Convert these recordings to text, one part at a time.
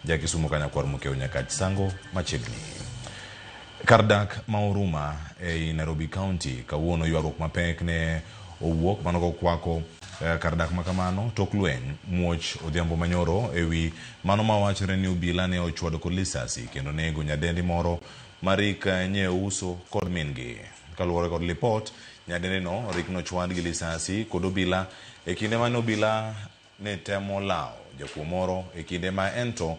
Ja Kisumu ka Nyakwar Mokeo Nyakach Sango machiegni. Kar dak ma Huruma ei Nairobi County kawuono ywaruok mapek ne owuok mano kokwako kar dak ma kamano tok lweny muoch odhiambo manyoro ewi mano mawachore ni obila ne ochwado kod lisasi kendo nego nyadendi moro marik nye uso kod min-gi. Kaluwore kod lipot, nyadendi no rik nochwad gi lisasi kod obila e kinde mane obila ne temo lawo jakuo moro e kinde ma ento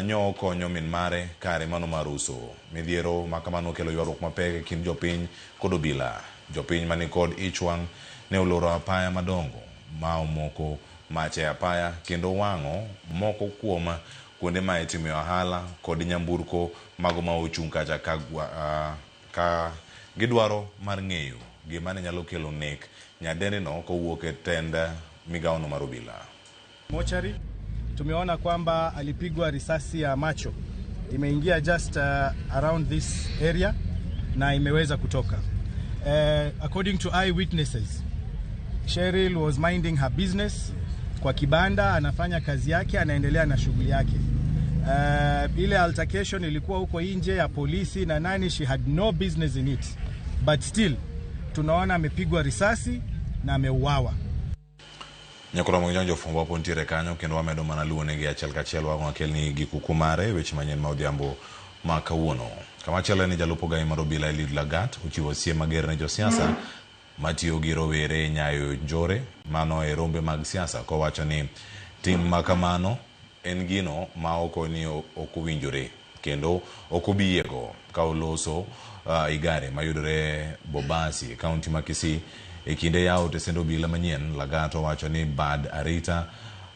nyo okonyo min mare kare mano mar uso. Midhiero ma kamano okelo ywaruok mapek e kind jopiny kod obila. Jopiny mani kod ich wang' ne oloro apaya madongo ma omoko mach e apaya kendo wang'o moko kuom kuonde ma itime ohala kod nyamburko mago ma ochung' kacha ka gidwaro mar ng'eyo gima ne nyalo kelo nek nyadendi no kowuok e tend migawono mar obila. Mochari tumeona kwamba alipigwa risasi ya macho, imeingia just around this area na imeweza kutoka. According to eyewitnesses, Cheryl was minding her business kwa kibanda, anafanya kazi yake, anaendelea na shughuli yake. Ile altercation ilikuwa huko nje ya polisi na nani, she had no business in it, but still tunaona amepigwa risasi na ameuawa. Nyakoro mag jofwambo wapo ntiere kanyo kendo wamedo mana luwo negi achiel kachiel wago akelni gi kuku mare weche manyien ma odhiambo ma kawuono. Kamachielo en ni jalup ogai mar obila Eliud Lagat ochiwo siem mager ne josiasa matiyo gi rowere e nyayo njore mano e rombe mag siasa kowacho ni tim ma kamano en gino ma ok ni ok owinjore kendo ok obi yiego ka oloso Igare mayudore Bobasi e kaunti ma Kisii. E kinde yawo tesend obila manyien, Lagat owacho ni bad arita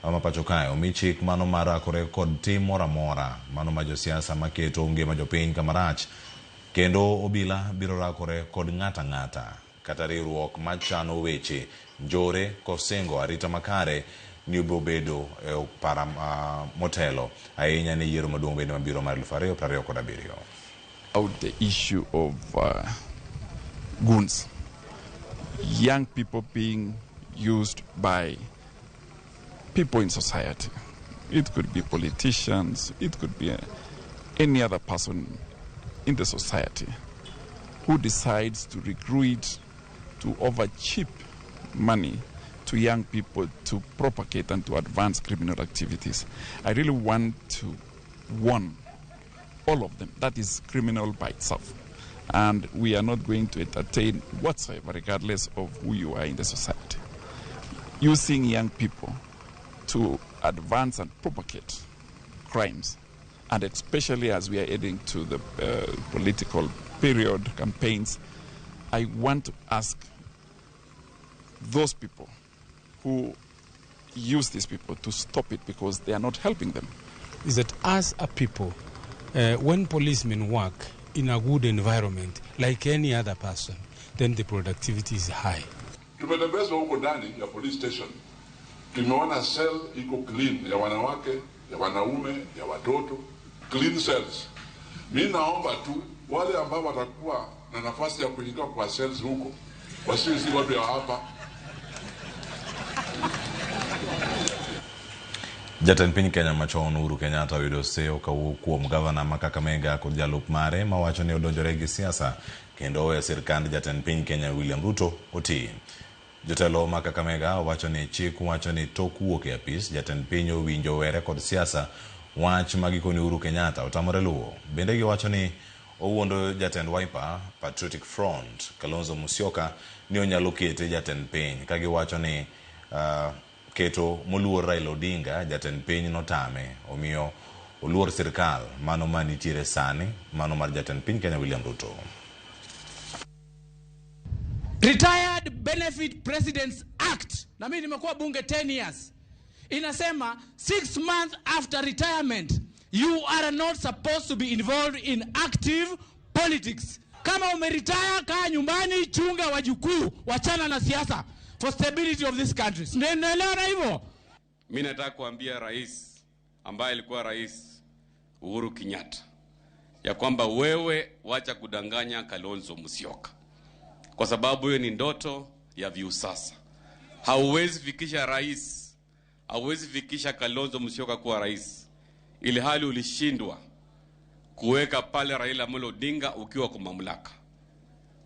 ma pacho kae omi chik mano mar rakore kod tim moro amora mano ma josiasa maketo ngima jopiny kamarach kendo obila biro rakore kod ng'ata ng'ata kata riwruok machano weche njore kosingo arita makare ni obiro bedo e opara motelo ahinya ne yiero maduong' bende mabiro mar 2027. Out the issue of goons, young people being used by people in society. It could be politicians, it could be any other person in the society who decides to recruit, to offer cheap money to young people to propagate and to advance criminal activities. I really want to warn all of them. That is criminal by itself. And we are not going to entertain whatsoever, regardless of who you are in the society. Using young people to advance and propagate crimes, and especially as we are heading to the political period, campaigns, I want to ask those people who use these people to stop it, because they are not helping them. Is that as a people, when policemen work in a good environment, like any other person, then the productivity is high. Tumetembezwa huko ndani ya police station, tumeona cell iko clean ya wanawake, ya wanaume, ya watoto, clean cells. Mimi naomba tu wale ambao watakuwa na nafasi ya kuingia kwa cells huko wasiwe si watu ya hapa. Jatend piny Kenya machon Uhuru Kenyatta oyudo seyo kawuok kuom gavana ma Kakamega kod jalup mare mawacho ni odonjore gi siasa kendo oweyo sirkand jatend piny Kenya William Ruto oti. Jotelo ma Kakamega wacho ni chik wacho ni tok wuok e apis jatend piny owinjo were kod siasa, wach ma gikone Uhuru Kenyatta otamore luwo. Bende giwacho ni owuondo jatend Wiper Patriotic Front Kalonzo Musyoka ni onyalo kete jatend piny ka giwacho ni keto moluor Raila Odinga jatend piny notame, omiyo oluor sirkal mano ma nitiere sani mano mar jatend piny Kenya William Ruto. Retired Benefit Presidents Act, na mimi nimekuwa bunge 10 years, inasema 6 months after retirement you are not supposed to be involved in active politics. Kama umeretire, kaa nyumbani, chunga wajukuu, wachana na siasa for stability of this country. Ndio naelewa na hivyo. Mimi nataka kuambia rais ambaye alikuwa rais Uhuru Kenyatta ya kwamba wewe wacha kudanganya Kalonzo Musyoka, kwa sababu hiyo ni ndoto ya viusasa. Hauwezi fikisha rais, hauwezi fikisha Kalonzo Musyoka kuwa rais. ili hali ulishindwa kuweka pale Raila Amolo Odinga ukiwa kwa mamlaka.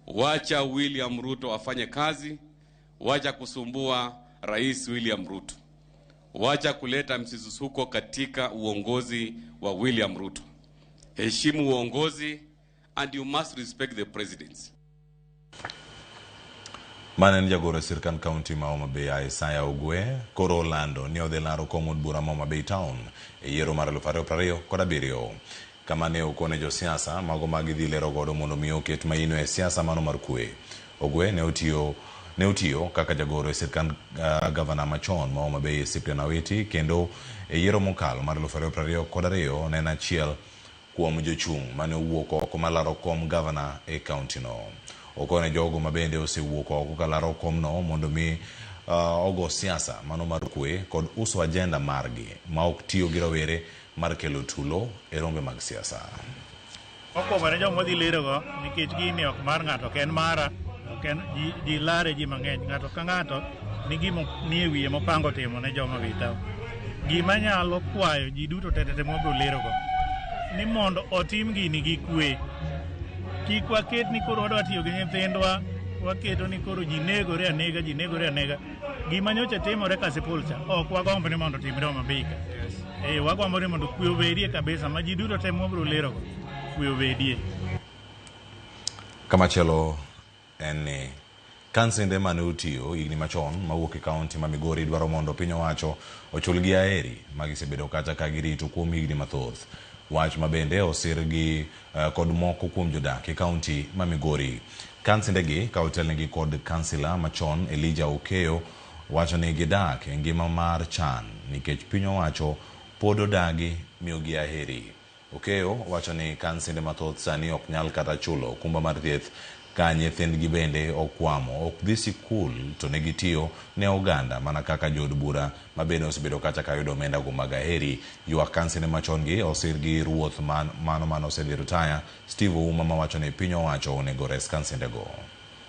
Wacha William Ruto afanye kazi, wacha kusumbua Rais William Ruto, wacha kuleta msisusuko katika uongozi wa William Ruto. Heshimu uongozi and you must respect the presidency. Mane en jagoro e sirkand kaunti ma Homa Bay Isaiah Ogwe koro olando ni odhi laro kom od bura ma Homa Bay Town e yiero mar 2027 kama ne okone josiasa mago ma gidhi lero godo mondo mi oket maino e siasa mano mar kwe. Ogwe ne otiyo kaka jagoro e sirkand gavana machon ma Homa Bay Cyprian Awiti kendo e yiero mokalo mar 2022 ne en achiel kuom jochung' mane owuok oko malaro kom gavana e kaunti no. Okone jogo mabende osewuok oko kalaro komno mondo mi ogo siasa mano mar kwe kod uso agenda margi ma ok tiyo gi rawere mar kelo tulo e rombe mag siasa. Mokwongo ne joma dhi lerogo nikech gini ok mar ng'ato, ok en mara, ok en ji lare ji mang'eny. Ng'ato ka ng'ato ni gima nie wiye mopango timo ne joma Bay Town. Gima nyalo kwayo ji duto te te mobiro lerogo ni mondo otim gini gi kwe. Kik waket ni koro wadwa tiyo gi nyithindwa, waketo ni koro ji negore anega, ji negore anega. Gima nyocha timore Kasipul cha, ok wagomb ni mondo otimre Homa Bay ka. Wagombo ni mondo kwe obedie kabisa, ma ji duto te mwabiro lerogo, kwe obedie. Kamachielo en ni kansende mane otiyo higni machon mawuok e kaunti ma Migori dwaro mondo piny owacho ochulgi aheri ma gisebedo kacha ka girito kuom higni mathoth. Wach ma bende osir gi kod moko kuom jodak e kaunti ma Migori. Kansendegi ka otelnegi kod kansila machon Elijah Okeyo wacho ni gidak e ngima mar chan nikech piny owacho pod odagi miyogi aheri. Okeyo wacho ni kansende mathoth sani ok nyal kata chulo okumba mar thieth ka nyithindgi bende okwamo ok dhi sikul to ne gitiyo ne oganda mana kaka jood bura ma bende osebedo kacha ka yudo omenda go mag aheri. Ywak kansende machon gi osir gi ruoth mano mane osedhi ritaya Steve Ouma mawacho ni piny owacho onego res kansendego.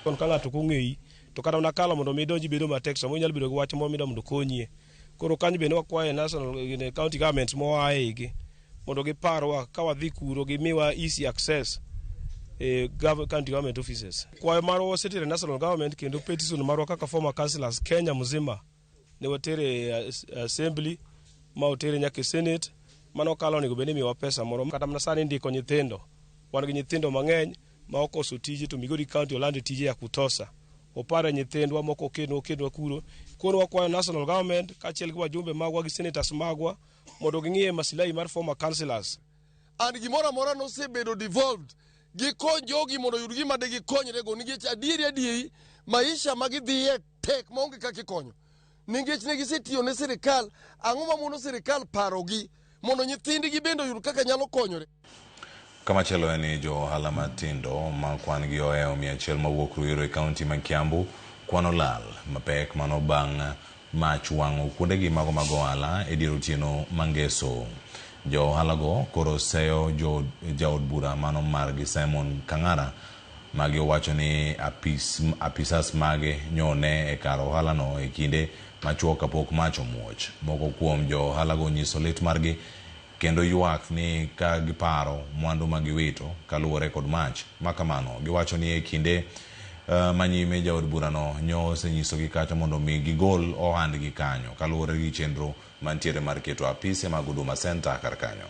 Ka ng'ato ok ong'eyi to kata mana kalo mondo mi idonji bedo matek, samoro inyalo bedo gi wach moro midwa mondo okonyie. Koro kanyo bende wakwayo national county government moa e igi mondo giparwa ka wadhi kuro gimiwa easy access e county government offices. Kwayo marwa wasetero e national government kendo petition marwa kaka former councillors Kenya mzima ne watere assembly ma otere nyaka e senate mano kalo onego bed ni imiyowa pesa moro kata mana sani ndiko nyithindo. Wan gi nyithindo mang'eny ma okoso tije to Migori County olando tije ya kutosha. Opare nyithindwa moko okedwa kuro. Koro wakwayo national government kaachiel gi wajumbe magwa gi senators magwa mondo ging'iye masilahi mar former councillors. And gimoro amora nosebedo devolved gikony jogi mondo oyud gima de gikonyrego nikech adieri adieri maisha ma gidhiye tek maonge kaka ikonyo nikech ne gisetiyo ne sirikal. Ang'o mamono sirikal parogi mondo nyithindgi bende oyud kaka nyalo konyore? Kamachielo en ni jo ohala matindo ma kwan gi ohewo 100 mawuok Ruiru e kaunti ma Kiambu kwano lal mapek mano bang' mach wang'o kuondegi mago mag ohala e dier otieno mangeso. Jo ohala go koro seyo jaod bura mano margi Simon Kang'ara magi owacho ni apisas mage nyone e kar ohala no e kinde machuok kapok mach omuoch. Moko kuom jo ohala go nyiso lit margi kendo ywak ni ka giparo mwandu ma giwito kaluwore kod mach makamano. Giwacho ni e kinde manyime jaod burano nyo osenyisogi kacha mondo mi gigol ohandgi kanyo kaluwore gi chenro mantiere mar keto apise mag Huduma Center kar kanyo.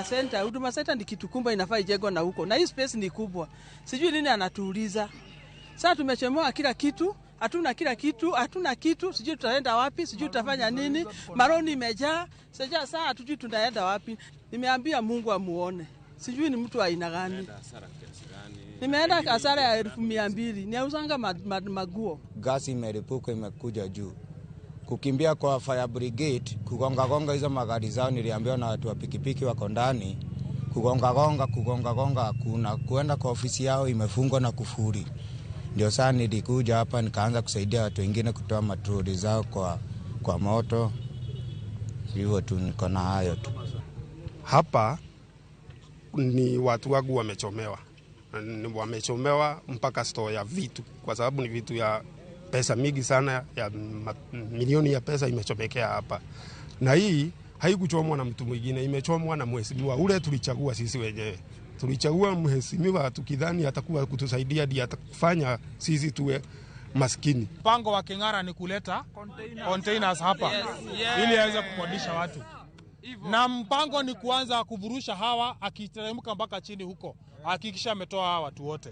Center, Huduma Center ni kitu kubwa inafaa ijengwe na huko, na hii space ni kubwa, sijui nini anatuuliza. Sasa tumechomoa kila kitu, hatuna kila kitu, hatuna kitu, sijui tutaenda wapi, sijui tutafanya nini. Maroni imejaa, sasa saa hatujui tunaenda wapi. Nimeambia Mungu amuone, sijui ni mtu aina gani. Nimeenda hasara ya 200,000, niauzanga maguo. Gasi imelipuka imekuja juu. Kukimbia kwa fire brigade, kugonga gonga hizo magari zao, niliambiwa na watu wa pikipiki wako ndani, kugonga gonga, kugonga gonga hakuna, kuenda kwa ofisi yao imefungwa na kufuri. Ndio sasa nilikuja hapa nikaanza kusaidia watu wengine kutoa matroli zao kwa moto. Hivyo tu niko na hayo tu. Hapa ni watu wangu wamechomewa. Wamechomewa mpaka store ya vitu, kwa sababu ni vitu ya pesa mingi sana, ya milioni ya pesa imechomekea hapa. Na hii Haikuchomwa na mtu mwingine, imechomwa na mheshimiwa ule tulichagua sisi wenyewe. Tulichagua mheshimiwa tukidhani atakuwa kutusaidia, ndiye atakufanya sisi tuwe maskini. Mpango wa King'ara ni kuleta containers hapa ili aweze kukodisha watu, na mpango ni kuanza kuvurusha hawa akiteremka mpaka chini huko, hakikisha ametoa hawa watu wote.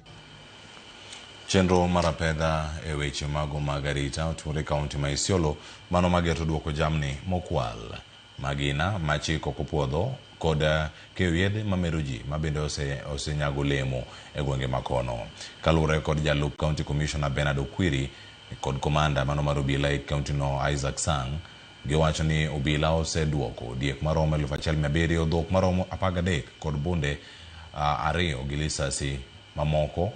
Chenro mar apedha e weche mago mag arita otimore e kaunti ma Isiolo mano mageto duoko jamni mokwal magina ma chik ok opuodho kod keyo yedhe mamero ji mabende osenyago lemo e gwenge makono. Kaluwore kod jalup County Commissioner Bernard Okwiri kod komanda mano mar obila e kaunti no Isaac Sang, giwacho ni obila oseduoko diek maromo 1700, dhok maromo 13 kod bunde 2 gi lisasi mamoko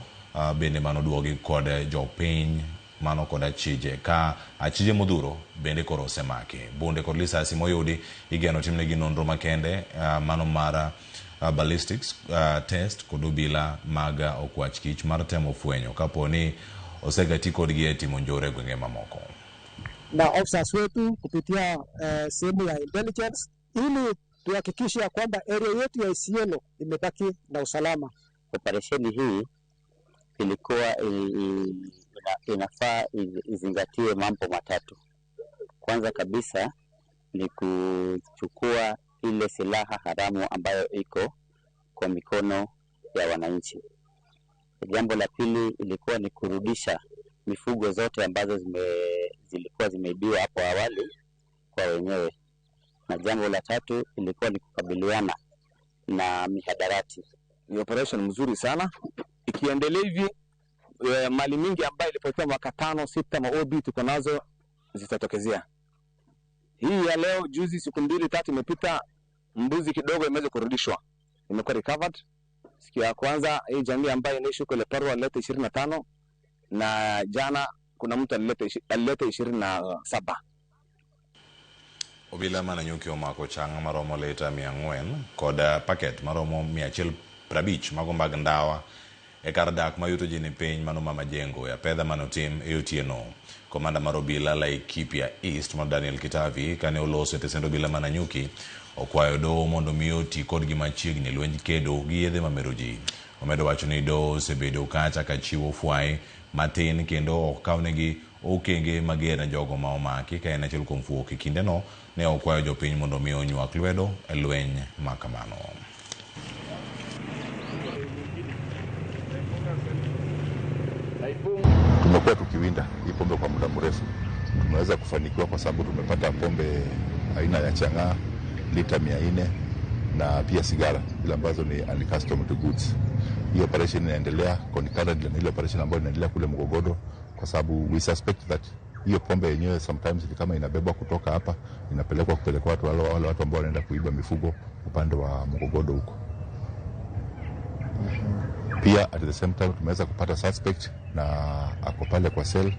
bende manoduogi kod jopiny mano kod achije ka achije modhuro bende koro osemaki. Bunde kod lisasi moyudi igeno timnegi nonro makende mano mar ballistics test kod obila mag okwach kich mar temo fwenyo kapo ni osegati kodgi e timo njore e gwenge mamoko. Na officers wetu kupitia sehemu ya intelligence ili tuhakikishe ya kwamba area yetu ya Isiolo imebaki na usalama. Operesheni hii ilikuwa inafaa izingatie mambo matatu. Kwanza kabisa ni kuchukua ile silaha haramu ambayo iko kwa mikono ya wananchi. Jambo la pili ilikuwa ni kurudisha mifugo zote ambazo zilikuwa zimeibiwa hapo awali kwa wenyewe. Na jambo la tatu ilikuwa ni kukabiliana na mihadarati. Ni operation mzuri sana. Ikiendelea hivi mali mingi ambayo ilipotea mwaka 5 6 maobi tuko nazo zitatokezea. Hii ya leo juzi siku 2 3 imepita, mbuzi kidogo imeweza kurudishwa, imekuwa recovered. Siku ya kwanza hii jamii ambayo inaishi huko Leparwa alileta 25 na jana kuna mtu alileta 27. Obila Mananyuki omako chang maromo lita 400 kod paket maromo 150 mago mag ndawa e kar dak ma yuto ji ni piny mano ma Majengo e apedha manotim e otieno. Komanda mar obila Laikipia East ma Daniel Kitavi kane oloso e tesend obila Mananyuki okwayo doho mondo mi oti kodgi machiegni lwenj kedo gi yedhe mamero ji. Omedo wacho ni doho osebedo kacha ka chiwo fwai matin kendo ok kawnegi okenge mager ne jogo ma omaki ka en achiel kuom fuok e kindeno ne okwayo jopiny mondo mi onywak lwedo e lweny ma kamano. Tumekuwa tukiwinda hii pombe kwa muda mrefu. Tumeweza kufanikiwa kwa sababu tumepata pombe aina ya chang'aa lita 400 na pia sigara zile ambazo ni uncustomed goods. Hii operation inaendelea concurrently na ile operation ambayo inaendelea kule Mgogodo, kwa sababu we suspect that hiyo pombe yenyewe sometimes ni kama inabebwa kutoka hapa inapelekwa kupelekwa watu wale watu ambao wanaenda kuiba mifugo upande wa Mgogodo huko. Pia at the same time tumeweza kupata suspect na ako pale kwa cell,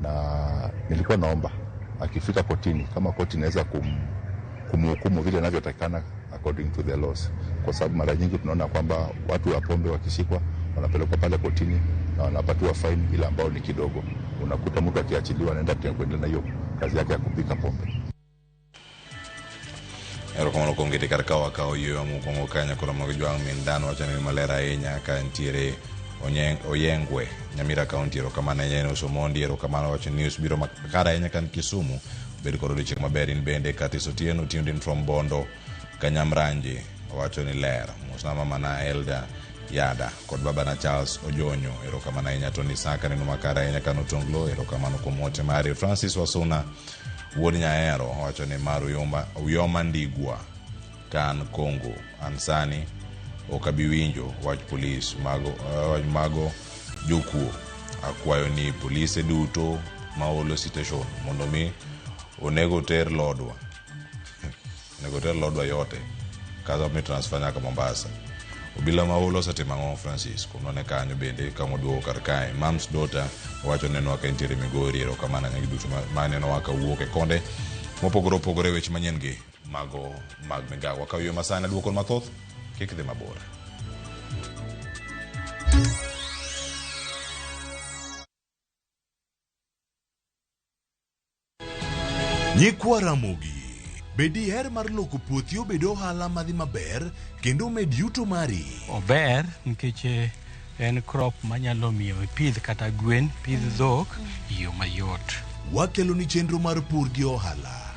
na nilikuwa naomba akifika kotini, kama koti inaweza kumhukumu vile inavyotakikana according to the laws, kwa sababu mara nyingi tunaona kwamba watu wa pombe wakishikwa wanapelekwa pale kotini na wanapatiwa fine ile ambayo ni kidogo. Unakuta mtu akiachiliwa anaenda kuendelea na hiyo kazi yake ya kupika pombe. Erokamano kuom kete kar kawo akawo yweyo mokwongo ka nyakoro mag jwang' min dhano wacho ni maler ahinya ka ntiere Oyengwe Nyamira County. Erokamano ahinya en Osomondi. Erokamano wacho ni news biro makare ahinya ka Kisumu. Bed kod odiochieng' maber in bende. Katis Otieno tuned in from Bondo Kanyamranje wacho ni ler. Mosna mama na Elda Yada kod babana Charles Ojonyo. Erokamano ahinya. Tony Saka neno makare ahinya ka Notonglo. Erokamano kuom ote mari. Francis Wasuna wuod Nyaero wacho ni mar Uyoma Ndigwa kan Kongo an sani ok abi winjo wach polis mago jokuo. Akwayo ni polise duto ma olo station mondo mi onego ter lodwa yote kaza mi transfer nyaka Mombasa. Obila ma olo osetimo ang'o Francis? Kunone kanyo bende kamoduogo kar kae. Mams daughter wacho neno ka nitiere Migori. Erokamano ahinya gi duto manenowa kawuok e konde mopogore opogore weche manyien gi mago mag migawo. Wakaw yo masani aduoko mathoth kik dhi mabor. Nyikwa Ramogi, Be diher mar loko puothi obed ohala madhi maber kendo omed yuto mari? Ober nikech en crop manyalo miyo ipidh kata gwen, pidh dhok e yo mayot. Wakeloni chenro mar pur gi ohala.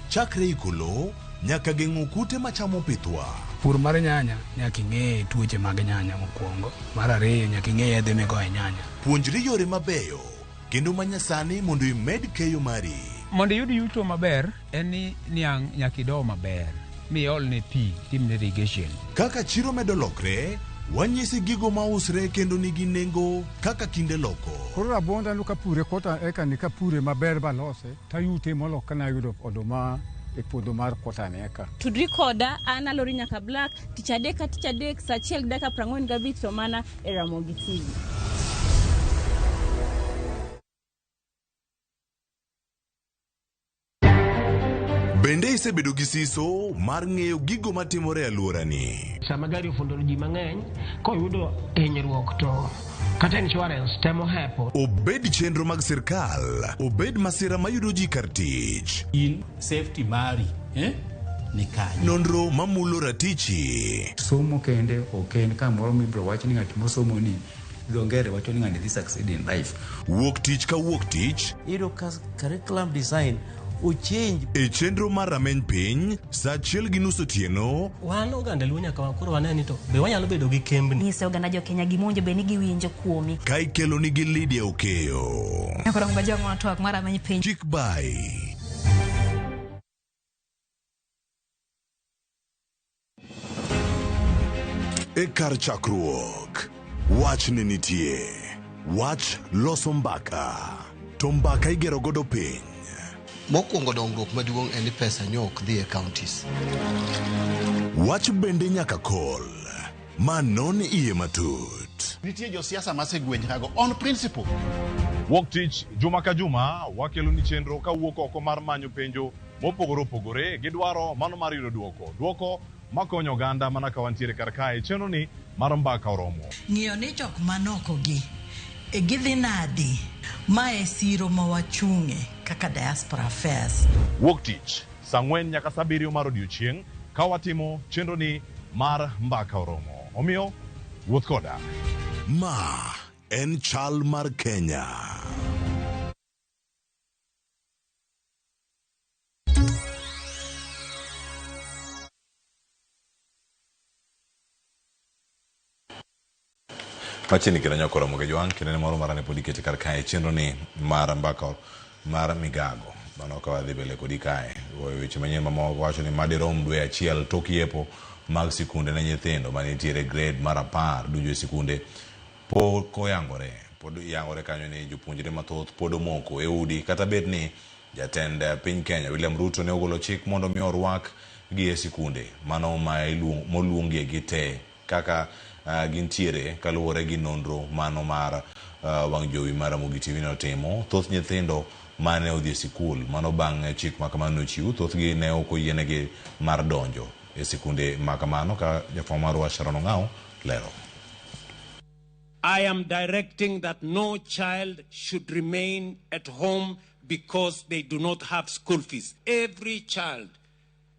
Chakre iko lowo nyaka geng'o kute machamo pithwa. Pur mar nyanya nyaka ing'e tuoche mag nyanya mokwongo. Mar ariyo nyaka ing'e yedhe migoyo e nyanya. Puonjri yore mabeyo kendo manyasani mondo imed keyo mari. Mondo iyud yuto maber en ni niang' nyaka ido maber miolne pi timne irrigation. Kaka chiro medo lokre, wanyisi gigo mausre kendo nigi nengo kaka kinde loko. Koro rabuonda no kapure kota eka ni kapure maber balose tayute molo kana yudo oduma e puodho mar kota ni eka. Tudri koda an Alori Nyaka Black tich adek ka tich adek saa achiel gi dakika 45 to mana e Ramogi TV. Bende isebedo gi siso mar ng'eyo gigo matimore e alworani? Sama gari ofundo ji mang'eny, koyudo hinyruok to kata insurance temo hepo. Obed chenro mag sirkal, obed masira mayudo ji kar tich. In safety mari ni kanye? Nonro mamulo ratichi. Somo kende ok en kamoro mibiro wach ni ng'at mosomo ni dho ngere wacho ni ng'ani dhi succeed in life. Wuok tich ka wuok tich. Iyudo ka curriculum design ochange. E chenro mar rameny piny, saa 1:30 otieno. Wan oganda Luo nyaka koro wane ni to be wanyalo bedo gi kembni. Nyise oganda jo Kenya gima owinjo bed ni giwinjo kuomi. Ka ikelo nigi Lydia Okeyo. Koro ngwa twak mar rameny piny. Chik bai. E kar chakruok, wach ne nitie. Wach loso mbaka. To mbaka igero godo piny. Mokwongo dongruok maduong' en ni pesa nyo ok dhi e counties. Wach bende nyaka kol. Ma non iye matut. Nitie josiasa masegwenyrago on principle. Wuok tich juma ka juma wakelo ni chenro kawuok oko mar manyo penjo mopogore opogore gi dwaro mano mar yudo duoko. Duoko makonyo oganda mana ka wantiere kar kae chenro ni mar mbaka oromo. Ng'iyo ni jok manoko gi gidhi nadi ma e siro ma wachung'e kaka diaspora affairs. Wuok tich saa 4 nyaka saa 7 mar odiochieng' ka watimo chenro ni mar mbaka oromo. Omiyo wuoth koda. Ma en chal mar Kenya. Machiegni kendo nyakoro Ramogi Jwang' kendo ne moro marane pod ikete kar kae chenro ni mar mbaka mar migago. Mano ka wadhi mbele kodi kae. Weche manyien mamoko wacho ni madirom dwe achiel tok yepo mag sikunde ne nyithindo manitiere grade mar 10 donjo e sikunde pok oyangore. Pod yangore kanyo ni jopuonjre mathoth pod omoko e udi kata bed ni jatend piny Kenya William Ruto ne ogolo chik mondo mi orwak gi e sikunde mano ma moluongie gi te kaka gintiere kaluwore gi nonro mano mar wang' jowi mar Ramogi TV ne otimo. Thoth nyithindo mane odhi e sikul mano bang' chik ma kamano nochiw, thothgi ne ok oyienegi mar donjo e sikunde ma kamano ka jafwambo marwa Sharon Ong'aw lero. I am directing that no child should remain at home because they do not have school fees. Every child,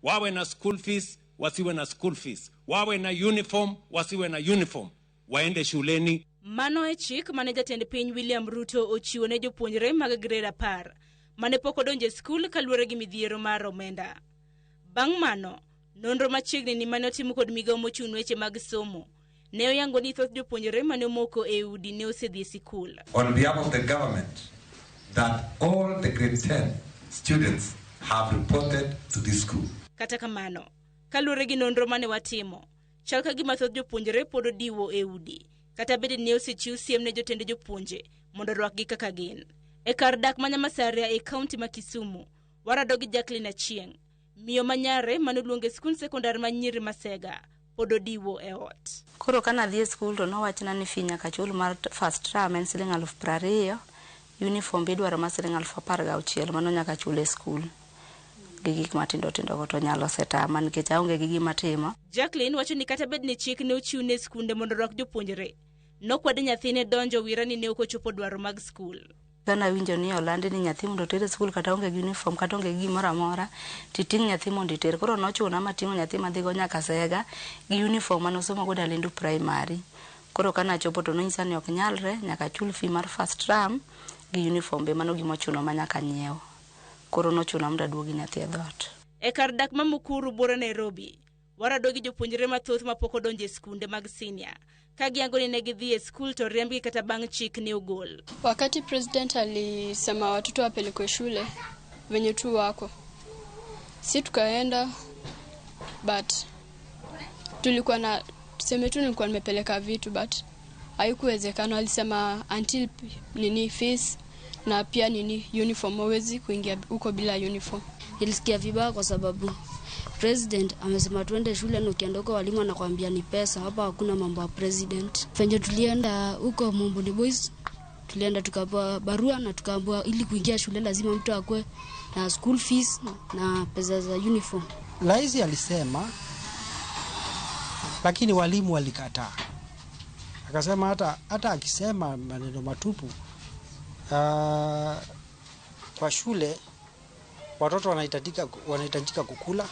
wawe na school fees, wasiwe na school fees, wawe na uniform, wasiwe na uniform, waende shuleni. Mano e chik mane jatend piny William Ruto ochiwo ne jopuonjre mag grade 10 mane pok odonjo e skul kaluwore gi midhiero mar omenda. Bang' mano, nonro machiegni ni mane otim kod migawo mochung' weche mag somo ne oyango ni thoth jopuonjre mane omoko e udi ne osedhi e sikul. On behalf of the government, that all the grade 10 students have reported to this school. Kata kamano, kaluwore gi nonro mane watimo, chal ka gima thoth jopuonjre pod odiwo e udi, kata bed ni osechiw siem ne jotend jopuonje mondo orwakgi kaka gin. E kar dak ma Nyamasaria e kaunti ma Kisumu, warado gi Jacqueline Achieng', miyo ma nyare mane oluongo e skund sekondar ma Nyiri Masega, pod odiwo e ot. Koro kana adhi e skul to nowachna ni fee nyaka chul mar first term en siling 20,000, uniform be idwaro mar siling 16,000 mano nyaka chul e skul. Gi gik matindo tindo go to nyalo setama nikech aonge gi gima timo. Jacqueline wacho ni kata bed ni chik ne ochiw ne skunde mondo orwak jopuonjre, nokwad nyathine donjo wira ni ne ok ochopo dwaro mag skul. Kana awinjo ni olandi ni nyathi mondo oter e skul kata onge gi uniform kata onge gi gimoro amora, titing' nyathi mondo iter. Koro nochuna mating'o nyathi madhigo nyaka Sega gi uniform mane osomo godo Alendu Primary. Koro kana achopo to nonyisa ni ok nyalre, nyaka achul fee mar first term gi uniform be mano gima ochuno ma nyaka nyiew. Koro nochuna mondo aduogi nyathi e dhoot. E kar dak ma Mukuru buore Nairobi, warado gi jopuonjre mathoth mapok odonjo e skunde mag senior ka giyango ni ne gidhi e skul to riembgi kata bang' chik ne ogol. Wakati president alisema watoto wapelekwe shule venye tu wako, si tukaenda, but tulikuwa na tuseme tu nilikuwa nimepeleka vitu but haikuwezekana. Alisema until nini fees na pia nini uniform, huwezi kuingia huko bila uniform. Nilisikia vibaya kwa sababu president amesema tuende shule na ukienda huko walimu anakuambia ni pesa, hapa hakuna mambo ya president. Venye tulienda huko Mumbuni Boys, tulienda tukapewa barua na tukaambiwa ili kuingia shule lazima mtu akue na school fees na pesa za uniform. Rais alisema, lakini walimu walikataa. Akasema hata akisema maneno matupu, kwa shule watoto wanahitajika kukula,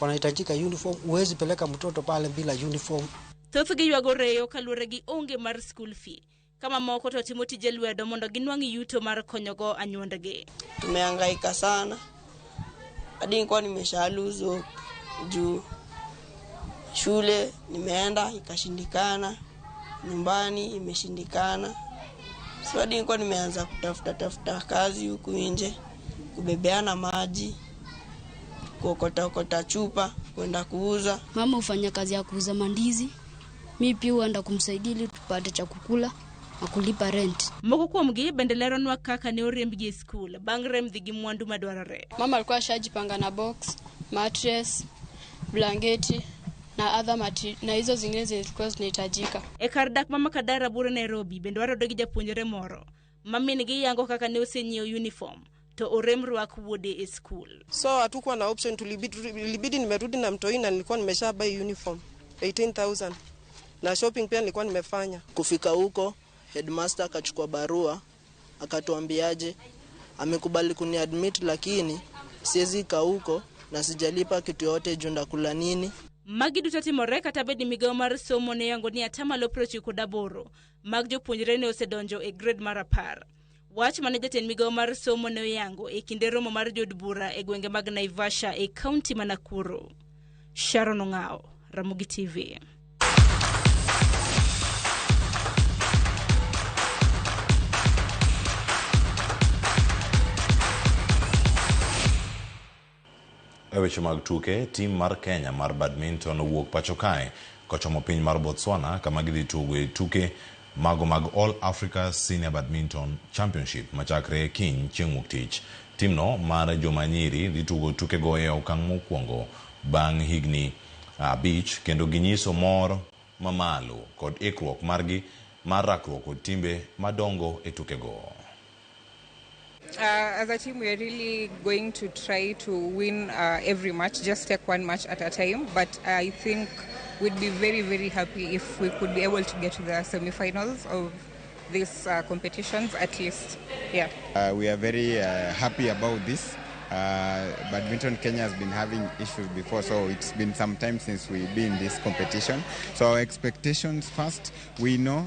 wanahitajika uniform. Huwezi peleka mtoto pale bila uniform. Thothgi ywago reyo kaluwore gi onge mar school fee. Kama moko to timo tije lwedo mondo ginwang' yuto mar konyogo anyuondgi. Tumehangaika sana hadi nilikuwa nimesha lose hope juu shule nimeenda ikashindikana, nyumbani imeshindikana. So hadi nilikuwa nimeanza kutafuta kazi huku nje, kubebeana maji, kuokota okota chupa, kwenda kuuza. Mama hufanya kazi ya kuuza mandizi, mi pia huenda kumsaidia ili tupate cha kukula na kulipa rent. Moko kuomgi bende leronwa kaka ne oriembgi e skul bang' rem dhi gi mwandu madwarore. Mama alikuwa ashajipanga na box, mattress, blanketi na other na hizo zingine zilikuwa zinahitajika. E kar dak ma Makadara bure Nairobi bende warodo gi japuonjre moro ma min gi yango kaka ne osenyiewo uniform to orem rwak wuode e skul. So hatukuwa na option, tulibidi nimerudi na mtoi na nilikuwa nimesha buy uniform 18,000 na shopping pia nilikuwa nimefanya. Kufika huko headmaster akachukua barua akatuambiaje amekubali kuniadmit lakini siwezi kaa huko na sijalipa kitu yote juu ndakula nini. Magi duto timore kata bed ni migawo mar somo ne yango ni atamalo 98 mag jopuonjre ne osedonjo e grade mar 10. Wach mane jatend migawo mar somo ne oyango e kinde romo mar jood bura e gwenge mag Naivasha e kaunti ma Nakuru. Sharon Ong'ao, Ramogi TV. E weche mag tuke, tim mar Kenya mar badminton owuok pacho kae kochomo piny mar Botswana kama gidhi tugo e tuke mago mag All Africa Senior Badminton Championship machakre kiny chieng' wuok tich. Timno mar joma nyiri dhi tugo tukego e okang' mokwongo bang' higni 5 kendo ginyiso mor mamalo kod ikruok margi mar rakruok kod timbe madongo e tukego. As a team, we are really going to try to win every match, just take one match at a time. But I think we'd be very, very happy if we could be able to get to the semi-finals of these competitions, at least. Yeah. We are very happy about this. Badminton Kenya has been having issues before, so it's been some time since we've been in this competition. So our expectations first, we know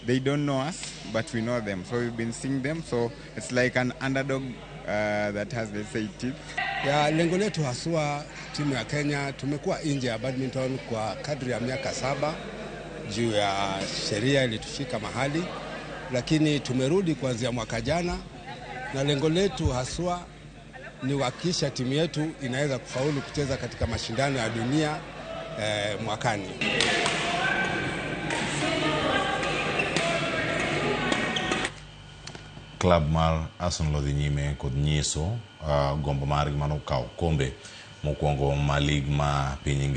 they don't know us, but we know them. So we've been seeing them, so it's like an underdog that has, let's say, teeth. Ya, lengo letu haswa timu ya Kenya, tumekuwa nje ya badminton kwa kadri ya miaka 7 juu ya sheria ilitushika mahali, lakini tumerudi kuanzia mwaka jana, na lengo letu haswa ni kuhakikisha timu yetu inaweza kufaulu kucheza katika mashindano ya dunia mwakani. Club mar Arsenal odhi nyime kod nyiso gombo margi mano kawo kombe mokwongo ma lig ma piny Ingereza.